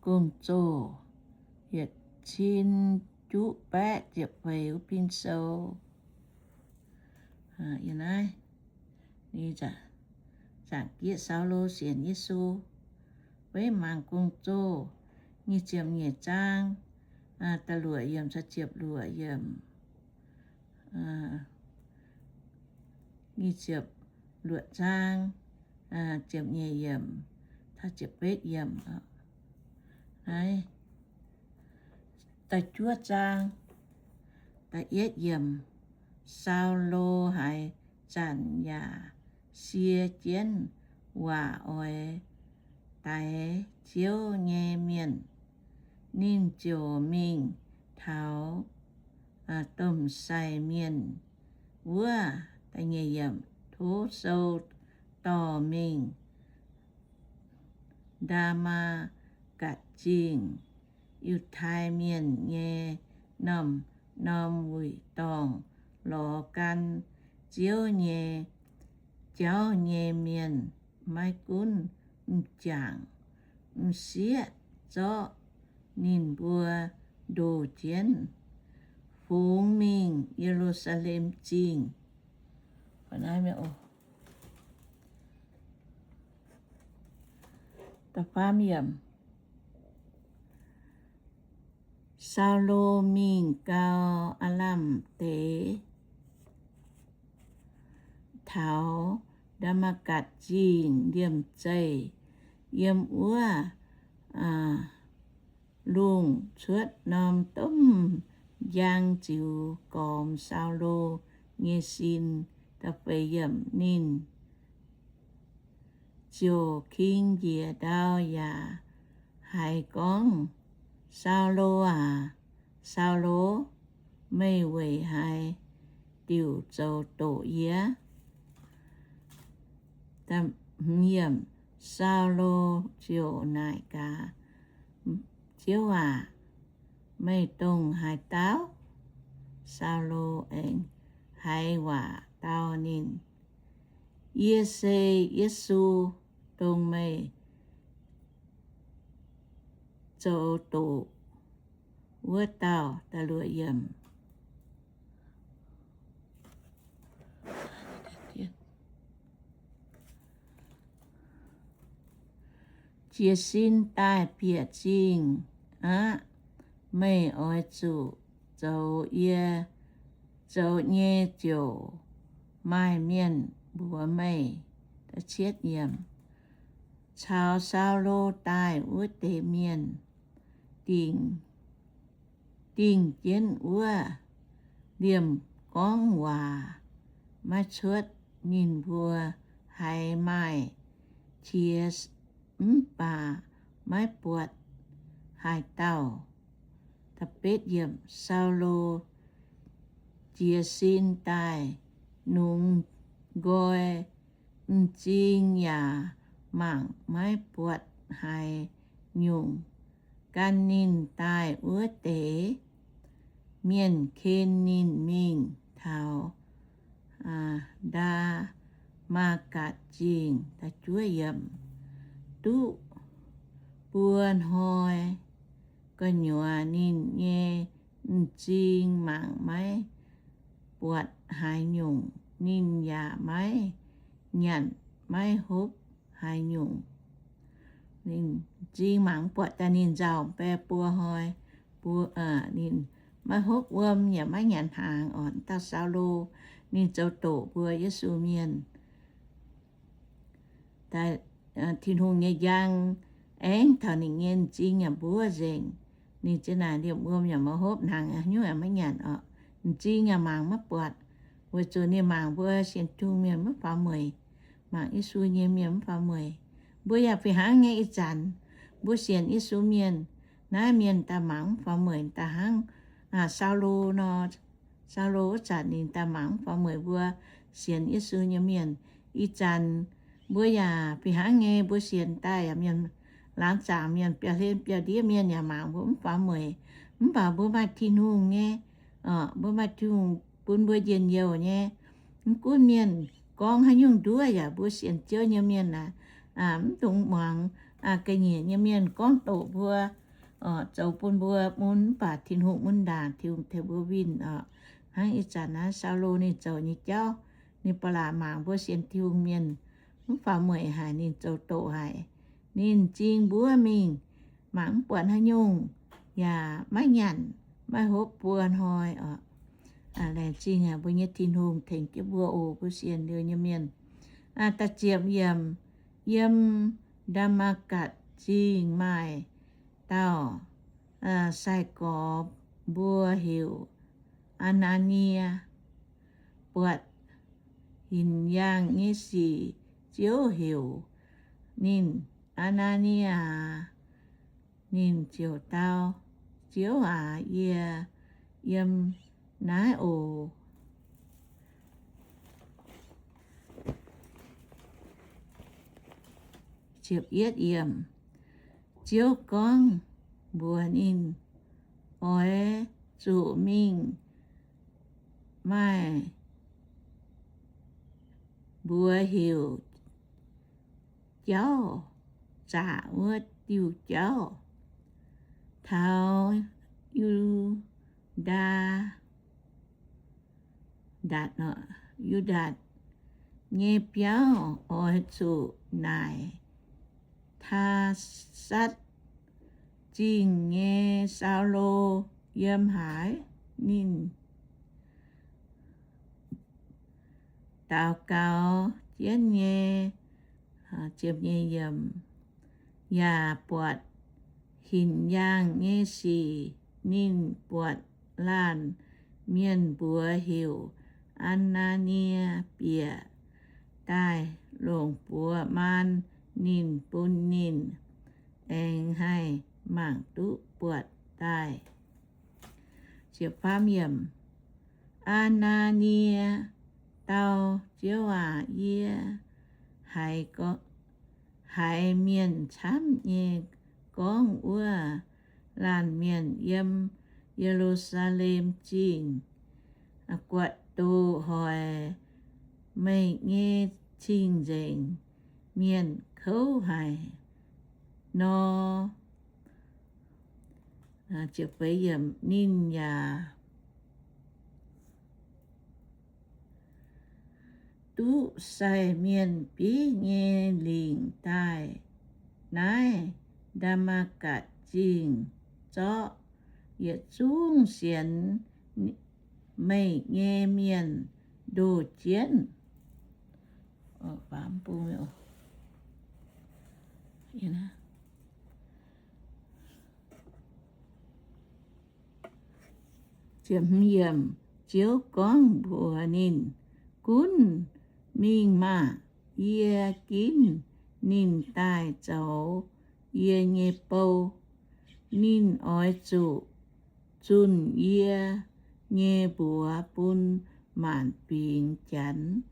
gong-zoh yietc cin juqv baeqv ziepc feix wuov pin sou. Naaiv, zaangc Gieqv Saulo sienx Yesu, beiv mangc gong-zoh nyic ziepc nyeic zaang, da'luoqc yiemc caux ziepc luoqc yiemc, nyic ziepc luoqc zaang, ziepc nyeic yiemc, taux ziepc betv yiemc. Naaiv da'juov zaang, da'yietv yiemc, Saulo haaix zanc yaac sie jienv waac oix daix Ziouv nyei mienh. Ninh ziouc mingh taux domh sai mienh wuov, tov sou dorh mingh Ndaa^matv^gatc Zingh. Yiutai Mienh nyei norm-norm wuic dorngh lorz gan Ziouv nyei jauv nyei mienh maiv gunv m'jangc m'sieqv zorqv ninh mbuo ndoh jienv, fungx mingh Ye^lu^saa^lem Zingh. Saulo mingh gau aav lamh deix taux Ndaa^matv^gatc Zingh liemh zeih. Yiem wuov lungh cuotv norm domh njang ziux gormx Saulo nyei sin. Ninh ziouc king njiec ndau yaac haiz gorngv, Saulo aac, Saulo, meih weic haaix diuc zoux doqc yie? Saulo ziouc naaic gaax, Ziouv aac, meih dongh haaix dauh? Saulo aengx haiz waac dau ninh, Yie se Yesu, dongh meih zoux doqc wuov dauh. Jiez sin daaih bieqc zingh aqv. Meih oix zuqc zoux yie zoux nyei ziouc maaih mienh mbuox meih. Caux Saulo daaih wuov deix mienh dingh, dingh jienv wuov liemh gorngv waac maiv cuotv. Ninh mbuo haiz maaih qiex mv baac maiv buatc haaix dauh. Saulo jiez sin daaih nungx nqoi, m'zing yaac mangc maiv buatc haaix nyungc. Gan ninh daaih wuov deix mienh ken ninh mingh taux Ndaa^matv^gatc Zingh. Duqv buo hnoi gu'nyuoz ninh nyei m'zing mangc maiv buatc haaix nyungc. Ninh yaac maiv nyanc maiv hopv haaix nyungc. M'zing mangc mv buatc daaih ninh nzauh bae buo hnoi, ninh maiv hopv wuom yaac maiv nyanc hnaangx. Orqc, dauh Saulo ninh zoux doqc mbuo Yesu mienh. Tin-Hungh nyei njang aengx taux ninh nyei m'zing yaac mbuov nzengc. Ninh ziouc naaic liemh wuom yaac maiv hopv, hnaangx nyungc yaac maiv nyanc orqc. M'zing yaac mangc maiv buatc, weic zuqc ninh mangc mbuo sienx Tin-Hungh mienh maiv faaux mueic, mangc Yesu nyei mienh maiv faaux mueic. Mbuo yaac fih hnangv nyei ih zanc, mbuo sienx Yesu mienh, naaiv mienh daaih mangc mv faaux mueic daaih hnangv Saulo nor. Saulo wuov zanc ninh daaih mangc mv faaux mueic mbuo sienx Yesu nyei mienh. Ih zanc mbuo yaac fih hnangv nyei, mbuo sienx daaih yaac mienh laangz zaangc mienh, biauv-hlen biauv-ndiev mienh yaac mangc mbuo mv faaux mueic. Mv baac mbuo maaih Tin-Hungh nyei, mbuo maaih Tin-Hungh bun mbuo njien-youh nyei. Mv gunv mienh gorngv haaix nyungc nduov yaac mbuo sienx Ziouv nyei mienh aah, mv dungx muangx ga'nyiec nyei mienh gorngv doqc mbuo, zoux bun mbuo mun, mv baac Tin-Hungh mun ndaangc, Tin-Hungh tengx mbuo winh oc. Hnangv ih zanc naaiv Saulo ninh zoux nyei jauv, ninh ba'laqc mangc mbuo sienx Tin-Hungh mienh mv faaux mueic haic, ninh zoux doqc haic. Ninh m'zing mbuov mingh, mangc mv buatc haaix nyungc, yaac maiv nyanc, maiv hopv buo hnoi oc. Laengz zingh haic mbuo nyei Tin-Hungh tengx jienv mbuo oc, mbuo sienx liuz nyei mienh. Da'ziepc yiemc, yiem Ndaa^matv^gatc Zingh maaih dauh sai-gorx mbuo heuc Aa^naa^nie, buatc hinc yaangh nyei sic. Ziouv heuc ninh, Aa^naa^nie aac. Ninh ziouc dau, Ziouv aac, yie yiem naaiv oc. Ziouv gorngv mbuox ninh, Oix zuqc mingh maaih mbuox heuc Jauv Zaqc wuov diuh jauv, taux Yu^ndaa, Yu^ndatc nyei biauv. Oix zuqc naaic Taasatv Zingh nyei Saulo yiem haaix. Ninh daux gaux jienv nyei, yaac buatc hinc yaangh nyei sic. Ninh buatc laanh mienh mbuox heuc Aa^naa^nie bieqc daaih longc buoz maan ninh, bun ninh aengx haih mangc duqv buatc daaih. Aa^naa^nie dau, Ziouv aac, yie haiz mienh camv nyei gorngv wuov laanh mienh yiem Ye^lu^saa^lem Zingh guatc doz hoic meih nyei cing-nzengc mienh kouv haic nor. Ninh yaac duqv sai mienh bieiv nyei lingc daaih naaiv Ndaa^matv^gatc Zingh zorqv yietc zungv sienx meih nyei mienh ndoh jienv. Ziouv gorngv mbuox ninh, Gunv mingh maah! Yie ginv ninh daaih zoux yie nyei bou. Ninh oix zuqc zunh yie nyei mbuox bun maanc fingx Janx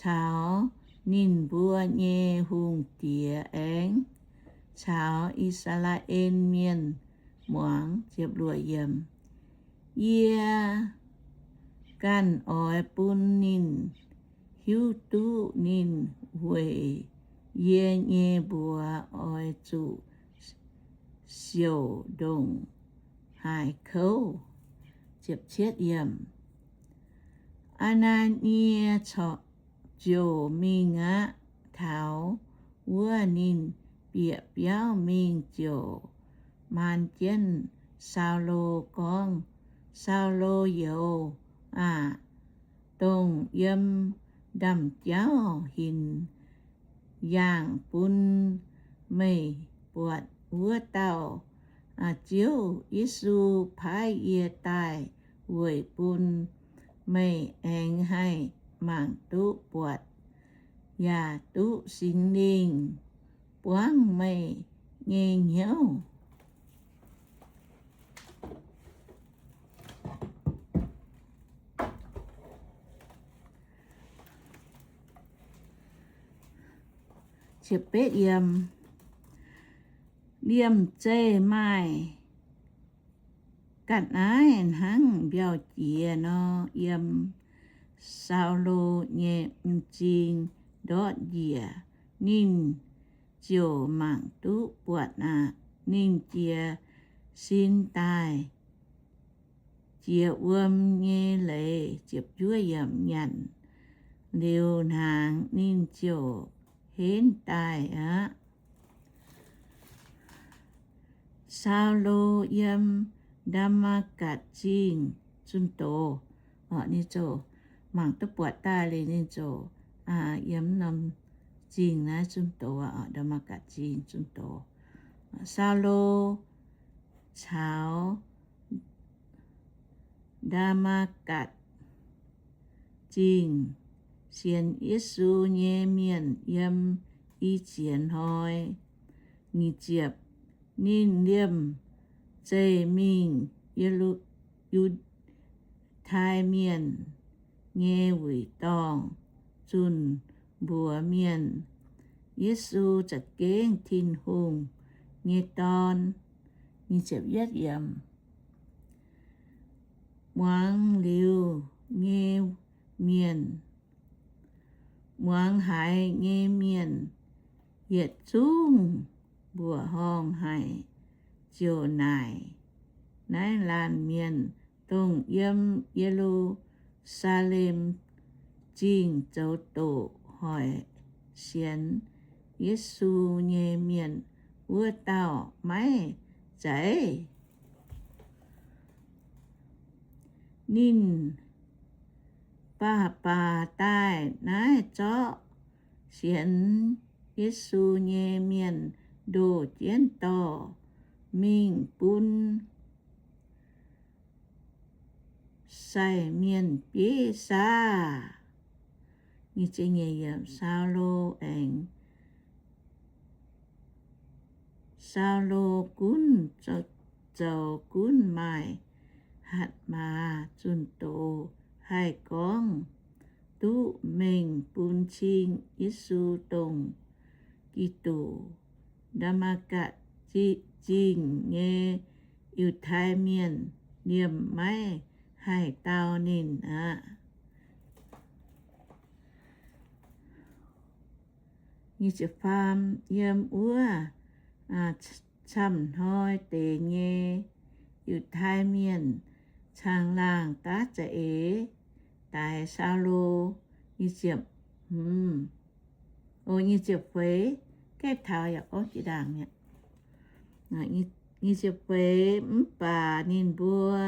caux ninh mbuo nyei hungh diex aengx caux I^saa^laa^en Mienh muangx. Yie ganh oix bun ninh hiuv duqv ninh weic yie nyei mbuox oix zuqc siouc ndongc haaix kouv. Aa^naa^nie ziouc mingh aqv. Taux wuov ninh bieqc biauv mingh ziouc maan jienv Saulo gorngv, Saulo youz aah! Dongh yiem ndaamv-jauv hinc yaangh bun meih buatc wuov dauh, Ziouv Yesu paaiv yie daaih weic bun meih aengx haih mangc duqv buatc, yaac duqv Singx Lingh buangv meih nyei hnyouv. Liemh zeih maaih ga'naaiv hnangv mbiauh jiex nor, yiem Saulo nyei m'zing ndortv njiec. Ninh ziouc mangc duqv buatc aqv. Ninh jiez sin daaih jiex wuom nyei leiz, nyanc liuz hnaangx, ninh ziouc henv daaih aqv. Saulo yiem Ndaa^matv^gatc Zingh zunh doz. Ninh ziouc mangc duqv buatc daaih liuz, ninh ziouc yiem norm zingh naaiv zunh doz, Ndaa^matv^gatc Zingh zunh doz. Saulo caux Ndaa^matv^gatc Zingh sienx Yesu nyei mienh yiem i ziex hnoi. Nyic ziepc, ninh liemh zeih mingh Yiu-, Yiutai Mienh nyei wuic dorngh zunh mbuox mienh, Yesu za'gengh Tin-Hungh nyei Dorn. Muangx liuz nyei mienh, muangx haiz nyei mienh yietc zungv mbuoqc horngh haic, ziouc naaic naaiv laanh mienh, Dongh yiem Ye^lu^saa^lem Zingh zoux doqc hoic sienx Yesu nyei mienh wuov dauh maiv zeiz? Ninh baac baac daaih naaiv zorqv sienx Yesu nyei mienh ndoh jienv dorh mingh bun sai mienh bieiv saah? Saulo aengx, Saulo gunv zoux gunv maaih hatc maaz zunh doz haih gorngv duqv mengh bun cing Yesu dongh Giduc. Ndaa^matv^gatc Zingh nyei Yiutai Mienh liemh maiv haih dau ninh aqv. Yiem wuov camv hnoi deix nyei Yiutai Mienh caangh laangh daav za'eix daix Saulo. Nyic ziepc feix, gaeqv taux yaac gorngv jiex ndaangc mi'aqv. Nyic ziepc feix, mv baac ninh mbuo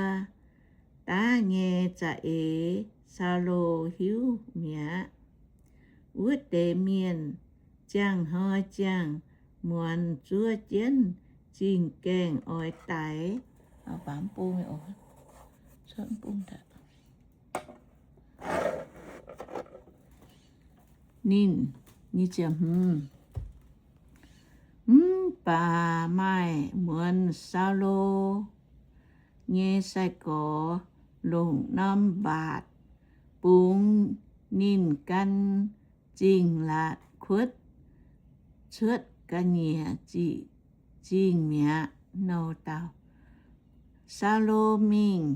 daav nyei za'eix Saulo hiuv mi'aqv. Wuov deix mienh ziangh hnoi ziangh muonz zuov jienv zingh gaengh oix daix ninh. Mv baac maaih muonz Saulo nyei sai-gorx longc norm mbaatc bungx ninh gan zingh laatc kuotv cuotv ga'nyiec ziqc zingh mi'aqv. Saulo mingh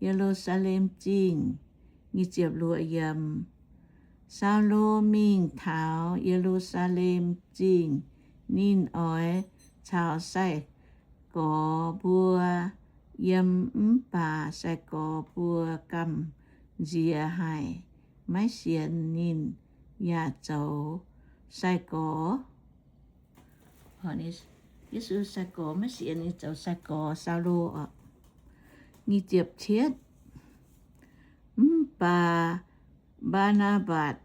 Ye^lu^saa^lem Zingh. Saulo mingh taux Ye^lu^saa^lem Zingh, ninh oix caux sai-gorx mbuo yiem, mv baac sai-gorx mbuo gamh nziex haic, maiv sienx ninh yaac zoux sai-gorx. Yesu sai-gorx maiv sienx ninh zoux sai-gorx, Saulo oc. Mv baac Mbaa^naa^mbatc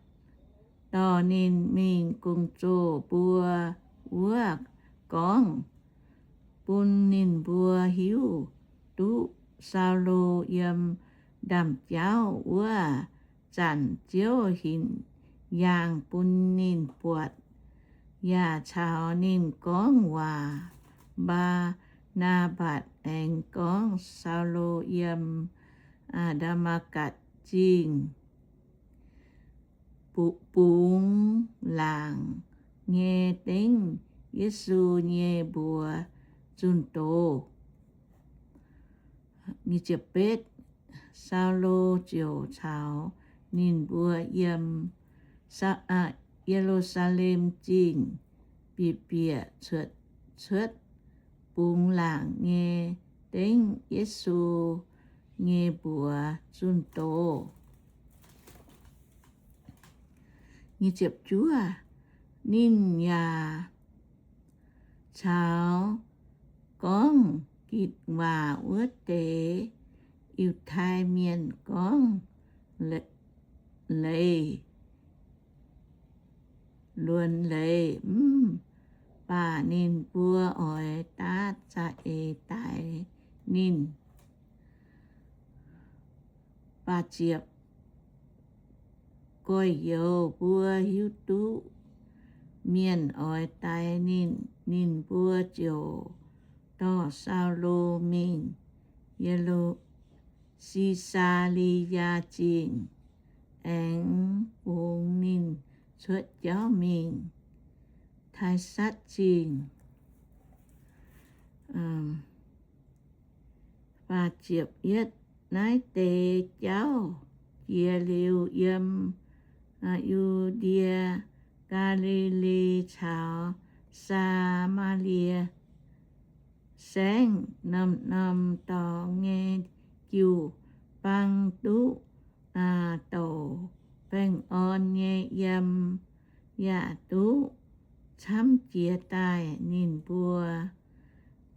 dorh ninh mingh gong-zoh mbuo wuov gorngv, bun ninh mbuo hiuv duqv Saulo yiem ndaamv-jauv wuov zanc Ziouv hinc yaangh bun ninh buatc, yaac caux ninh gorngv waac. Mbaa^naa^mbatc aengx gorngv Saulo yiem Ndaa^matv^gatc Zingh bungx laangc nyei dengv Yesu nyei mbuox zunh doz. Saulo ziouc caux ninh mbuo yiem Ye^lu^saa^lem Zingh bieqc bieqc cuotv cuotv bungx laangc nyei dengv Yesu nyei mbuox zunh doz. Ninh yaac caux gorngv gitv waac wuov deix Yiutai Mienh gorngv leiz, luonx leiz mv baac ninh mbuo oix daav za'eix daix ninh. Gorx-youz mbuo hiuv duqv mienh oix daix ninh, ninh mbuo ziouc dorh Saulo mingh Ye^lu, Si^saa^li^yaa Zingh, aengx fungx ninh cuotv jauv mingh Taisatv Zingh. Naaiv deix jauv jiex liuz yiem Yu^ndie, Gaa^li^li caux Saa^maa^lie Saengv, norm-norm dorngx nyei jiu-baang duqv douc baengh orn nyei yiem, yaac duqv camv jiez daaih. Ninh mbuo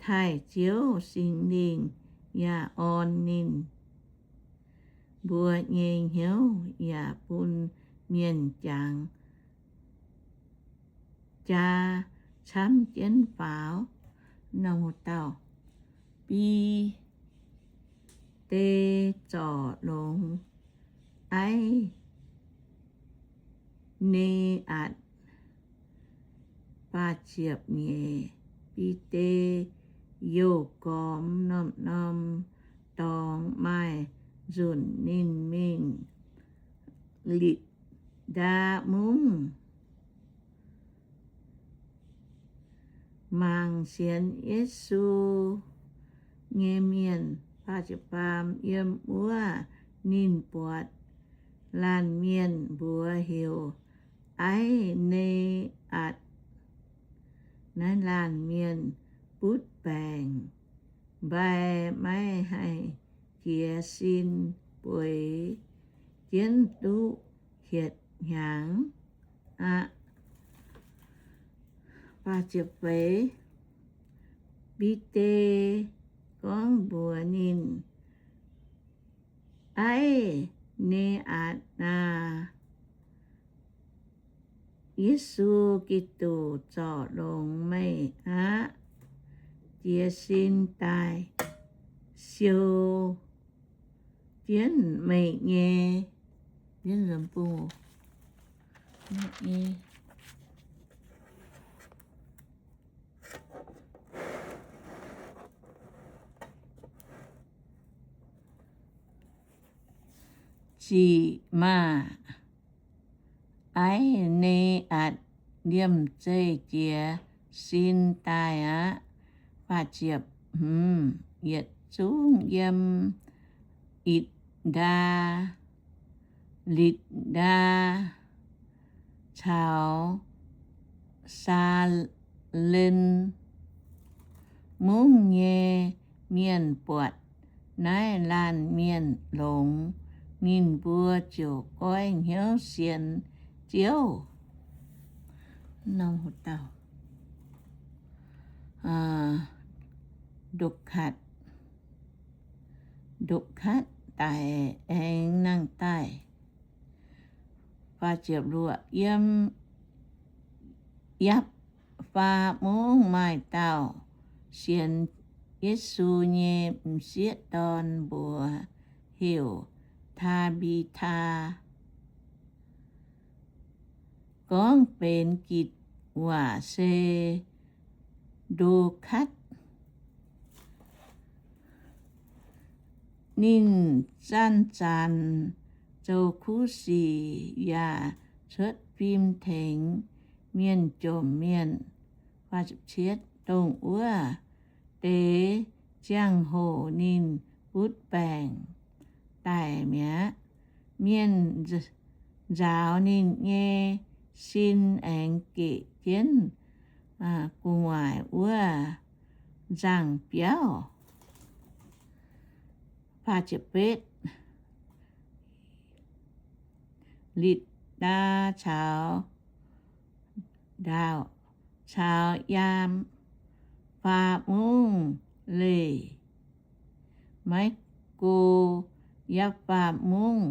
taaih Ziouv Singx Lingh yaac orn ninh mbuo nyei hnyouv, yaac bun mienh jangx jaa camv jienv faaux. Nor dauh Bide zorc longx Ai^ne^atc. Bide youh gormx norm-norm dorngx. Maaih nzunc ninh mingh Litv^ndaa Mungv mangc sienx Yesu nyei mienh. Yiem wuov ninh buatc laanh mienh mbuox heuc Ai^ne^atc. Naaiv laanh mienh butv baengc, mbaih maiv haih jiez sin, bueix jienv duqv hietc hnyangx aqv. Bide gorngv mbuox ninh, Ai^ne^atc aac, Yesu Giduc zorc longx meih aqv. Jiez sin daaih siou jienv meih nyei ziqc maah! Ai^ne^atc liemh zeih jiez sin daaih aqv. Yietc zungv yiem Itc^ndaa, Litv^ndaa caux Saalem Mungv nyei mienh buatc naaiv laanh mienh longx, ninh mbuo ziouc goiv hnyouv sienx Ziouv. Ndokatv daic aengx nangh daaih. Yiem Yapv^faa Mungv maaih dauh sienx Yesu nyei m'sieqv dorn mbuox heuc Taa^mbi^taa, gorngv benx gitv waac se Ndokatv. Ninh zanc-zanc zoux kuv sic yaac cuotv fim tengx mienh jomc mienh. Dongh wuov deix ziangh hoc ninh butv baengc daic mi'aqv. Mienh nzaaux ninh nyei sin aengx geqc jienv gu'nguaaic wuov nzangh biauv. Litv^ndaa caux ndaauh caux yaam faam mungv leih maiv go yapv faam mungv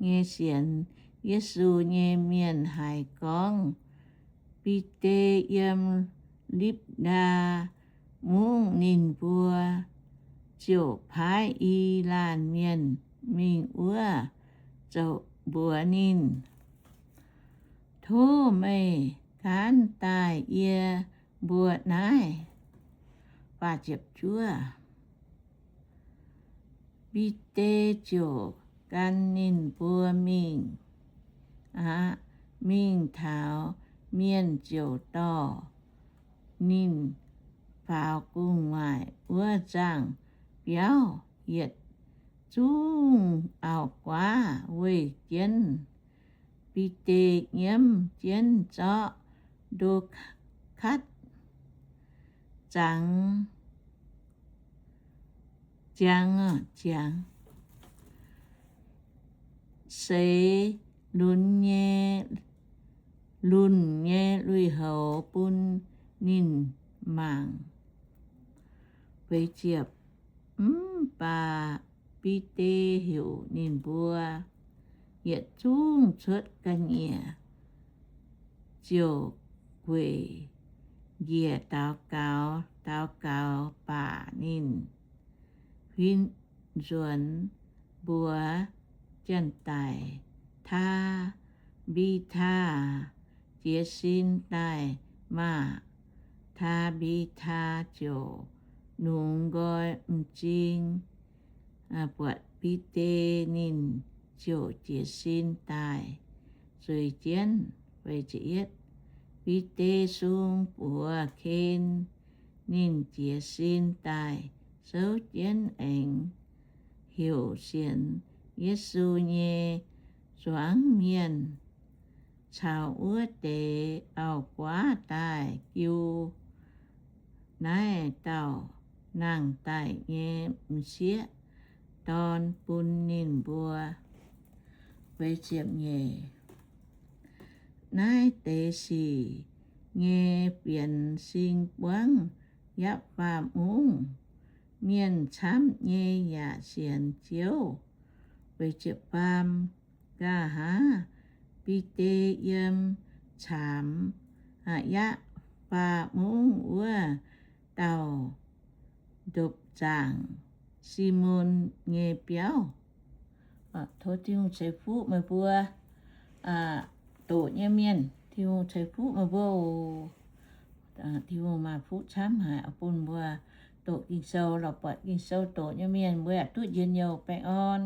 nyei sienx Yesu nyei mienh haiz gorngv Bide yiem Litv^ndaa Mungv. Ninh mbuo ziouc paaiv i laanh mienh mingh wuov, ziouc mbuox ninh, Tov meih gaanv daaih yie mbuo naaiv. Bide ziouc gan ninh mbuo mingh aqv. Mingh taux, mienh ziouc dorh ninh faaux gu'nguaaic wuov nzangh biauv yietc zungv auv-guaav weih jienv Bide nyiemv jienv zorqv Ndo^katv zangx, ziangx, ziangx seix lunx nyei, lunc nyei lui-houx bun ninh mangc. Mv baac Bide heuc ninh mbuo yietc zungv cuotv ga'nyiec ziouc gueic njiec daux gaux. Daux gaux baac ninh huin nzuonx mbuox janx-daic, Taa^mbi^taa, jiez sin daaih maah! Taa^mbi^taa ziouc nungx nqoi m'zing buatc Bide, ninh ziouc jiez sin daaih zueiz jienv. Bide sung buoz ken, ninh jiez sin daaih souv jienv aengx heuc sienx Yesu nyei zuangx mienh caux wuov deix auv-guaav daaih jiu naaiv dauh nangh daaih nyei m'sieqv dorn bun ninh mbuo. Naaiv deix sic nyei fienx sing buangv yapv faam mungv. Mienh camv nyei yaac sienx Ziouv. Nqa'haav Bide yiem caamx yapv faam mungv wuov dauh ndopv-zaangc Simon nyei biauv. Tov Tin-Hungh ceix fuqv meih mbuo doqc nyei mienh. Tin-Hungh ceix fuqv meih mbuo oc. Tin-Hungh maaih fuqv camv haic bun mbuo doqc Ging-Sou. Lorz buatc Ging-Sou doqc nyei mienh, mbuo yaac duqv njien-youh baengh orn.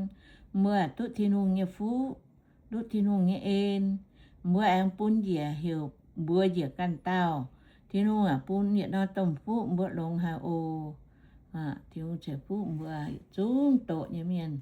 Mbuo yaac duqv Tin-Hungh nyei fuqv, duqv Tin-Hungh nyei en. Mbuo aengx bun njiec heuc mbuox njiec ganh dauh, Tin-Hungh yaac bun yietc norm domh fuqv mbuo longx haic oc. Tin-Hungh ceix fuqv mbuo yietc zungv doqc nyei mienh.